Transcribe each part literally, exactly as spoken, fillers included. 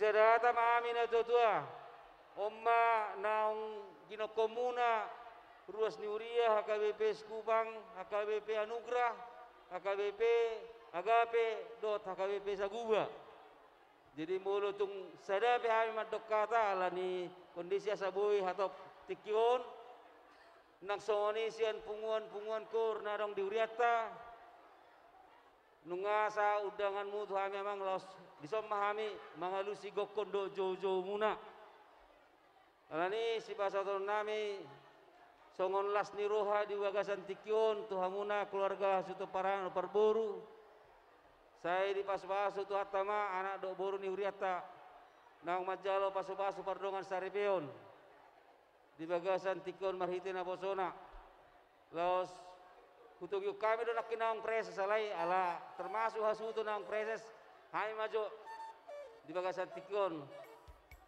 Sada hata ma hami natuatua. On ma naung ginokhonmuna ruas ni huria H K B P Sekupang, H K B P Anugrah, H K B P Agape dohot H K B P Saguba. Jadi molo tung sada pe hami mandok hata ala ni kondisi asa boi hatop tingki on, nang songon i sian punguan-punguan koor na adong di hurianta. Nunga sahat undanganmu tu hami amang, laos dison ma hami mangalusi gokhon dohot joujoumuna. Ala ni i sipasahaton nami songon las ni roha di bagasan tingki on tu hamuna keluarga hasuhuton parboru. Sai dipasupasu Tuhanta ma anak dohot boru ni hurianta naung manjalo pasupasu pardongan saripeon di bagasan tingki on marhite naposona. Laos hutogihon hami do nangkin naung praeses, alai ala termasuk hasuhuton naung praeses, hami ma jo di bagasan tingki on.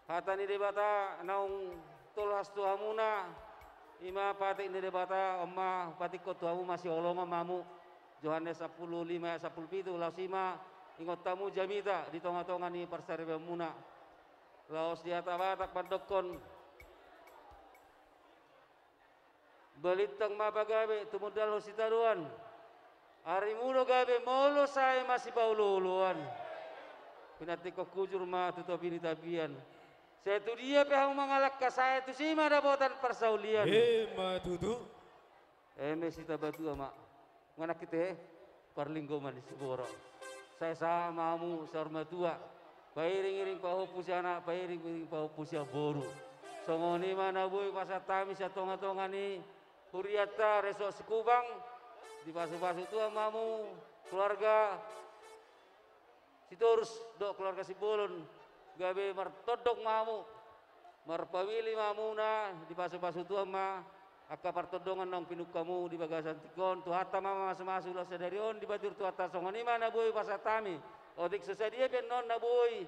Hata ni Debata naung tolhas tu hamuna, i ma patik ni Debata, on ma patikkon tu hamu masihaholongan ma hamu. Johannes sampulu lima ayat sampulu pitu, laos i ma ingot hamu jamita di tongatonga ni parsaripeonmuna. Laos di hata Batak mandokhon, balintang ma pagabe tumundalhon sitadoan. Arimu do gabe molo sai masipaolooloan. Pinantikhon hujur ma tu topi ni tapian. Sai tu dia pe hamu mangalangka, sai tusi ma dapotan parsaulian. Emma tutu. Eme sitabatua ma. Manang hita parlinggoman ni siborok. Sai sahat ma hamu saur matua. Pairingiring pahompu sian anak, pairingiring pahompu sian boru. Songon i ma na boi pasahat hami sian tongatonga ni hurianta Resort Sekupang. Dipasupasu Tuhan ma hamu keluarga Sitorus dohot keluarga Simbolon, gabe martondong ma hamu, marpamili ma hamuna, dipasupasu Tuhan ma angka partondongan naung pinungkamu di bagasan tingki on. Tuhanta ma mamasumasu laos sadari on dipatudu Tuhanta. Songon i ma na boi pasahat hami. Otik so sadia pe annon na boi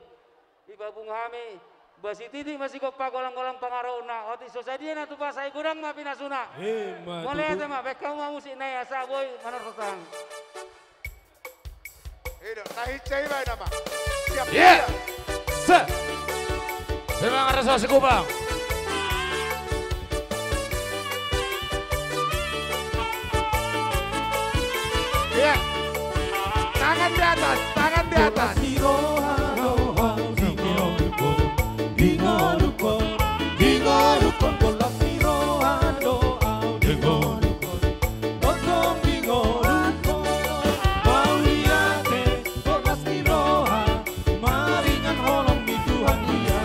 dipabung hami, ba sititik ma sigompa, golanggolang pangarahutna. Otik so sadia na tupa, sai godang ma pinasuna. Emma tutu. Mauliate ma, baen hamu ma musik nai asa boi manortor hami. Ido, na hinsa i ma nama. Siap. Iya. Set. Semangat Resort Sekupang. Iya. Tangan di atas, tangan di atas. Tongtong di ngolungku, mauliate, tongtong di roha, maringan holong ni Tuhan Ia.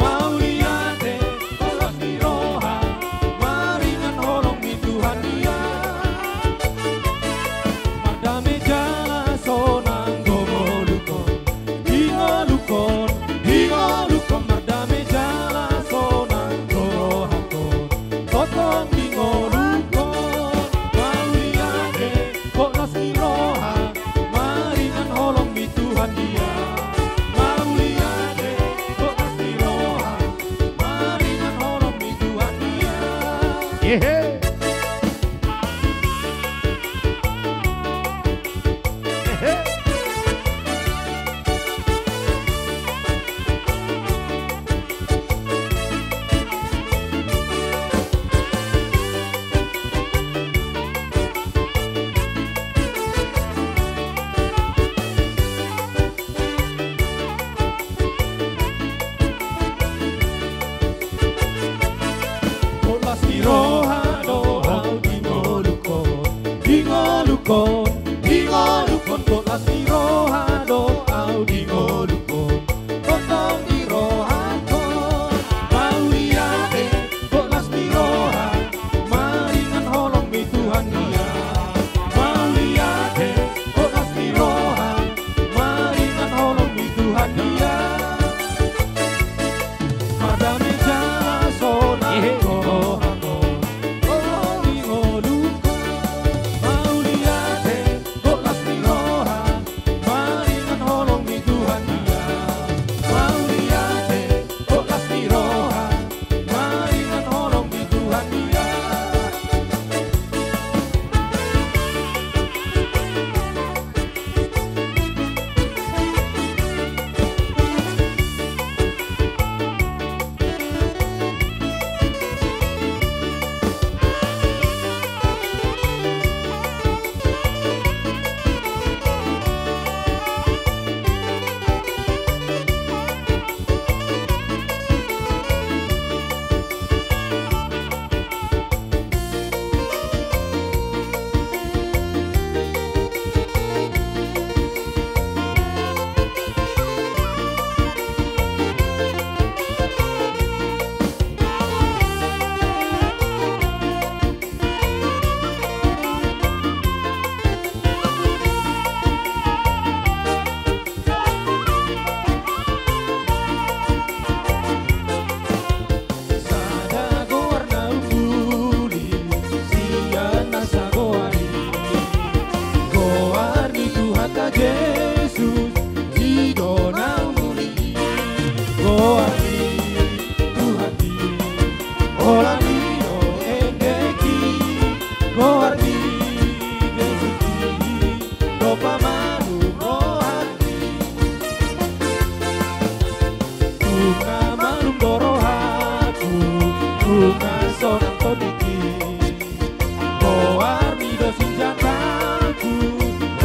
Mauliate, tongtong di roha, maringan holong ni Tuhan Ia. Mardame jala sonang do ngolungkon, di ngolungkon, di ngolungkon, mardame jala sonang do rohangkon. Tongtong di ngolungkon, mauliate, tongtong di roha, maringan holong ni Tuhan Ia. Mauliate, tongtong di roha, maringan holong ni Tuhan Ia. Yehe. Yehe. Tongtong di roha do au di ngolungkon, di ngolungkon, di ngolungkon, tongtong di roha do au di ngolungkon. Tongtong di rohangkon, mauliate, tongtong di roha, maringan holong ni Tuhan Ia. Mauliate, tongtong di roha, maringan holong ni Tuhan Ia. Mardame jala sonang do rohangkon, tongtong di ngolungkon, mauliate, tongtong di roha,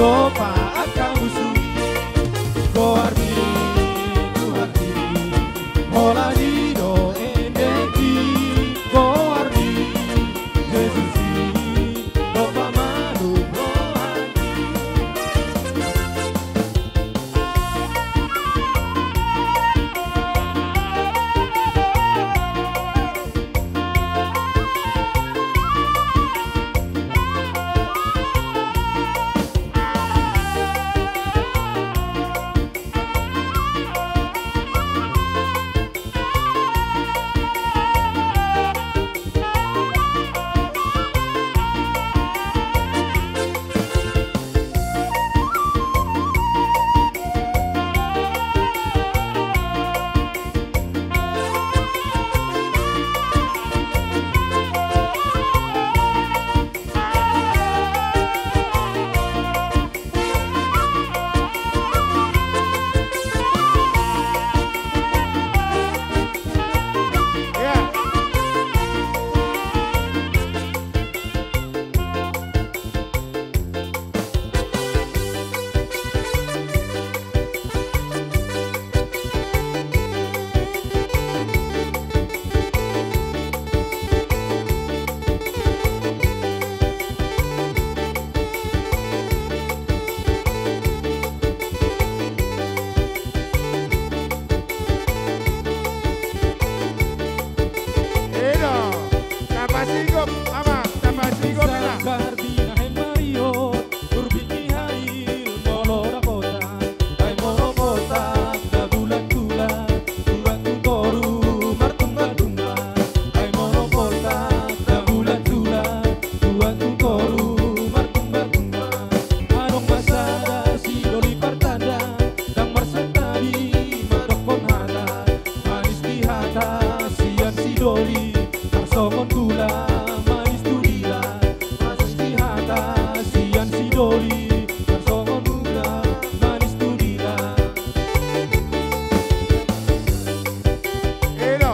Dopa angka musu, goar ni Tuhan i, holan i do endek i, goar ni Jesus i, dopa malum roha i. Edo, tapasigop, ama, tapasigop, ina. Sanggar binahen marihot, urbit ni hail molo dapotan, ai molo potak da bulan-bulan, tuat tu toru martumbar-tumbar, ai molo potak da bulan-bulan, tuat tu toru martumbar-tumbar. Adong ma sada sidoli partanda, ndang marsantabi mandokkon hata, manis di hata sian sidoli, tarsongon gula manis tu dila, manis di hata sian sidoli, tarsongon gula manis tu dila. Edo,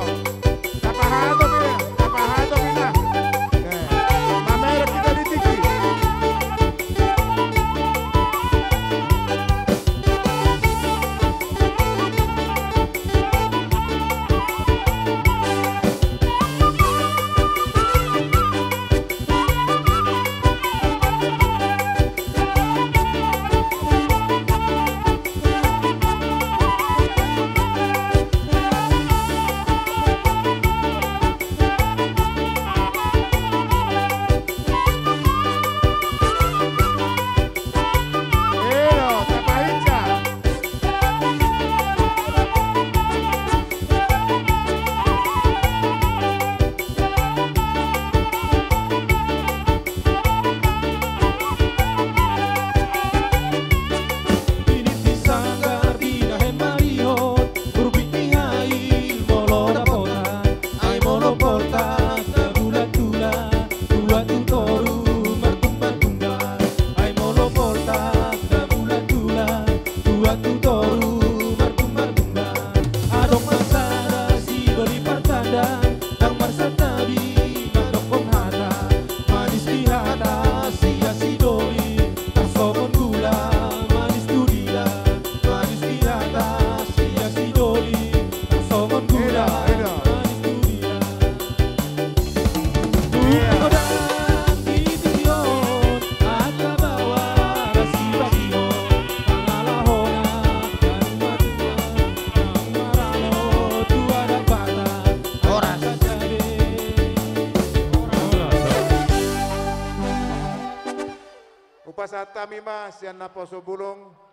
tapahatop ina, tapahatop ina. Eh, mamereng hita di tingki. Edo, tapahinsa. Pinintin sanggar binahen marihot, urbit ni hail molo dapotan, ai molo potak da bulan-bulan, tuat tu toru martumbar-tumbar, ai molo potak da bulan-bulan, tuat tu toru martumbar-tumbar. Adong ma sada sidoli partanda, ndang marsantabi mandokkon hata, manis di hata sian sidoli, tarsongon gula manis tu dila, manis di hata sian sidoli, tarsongon gula manis tu dila. Horas. Hupasahat hami ma sian naposo bulung.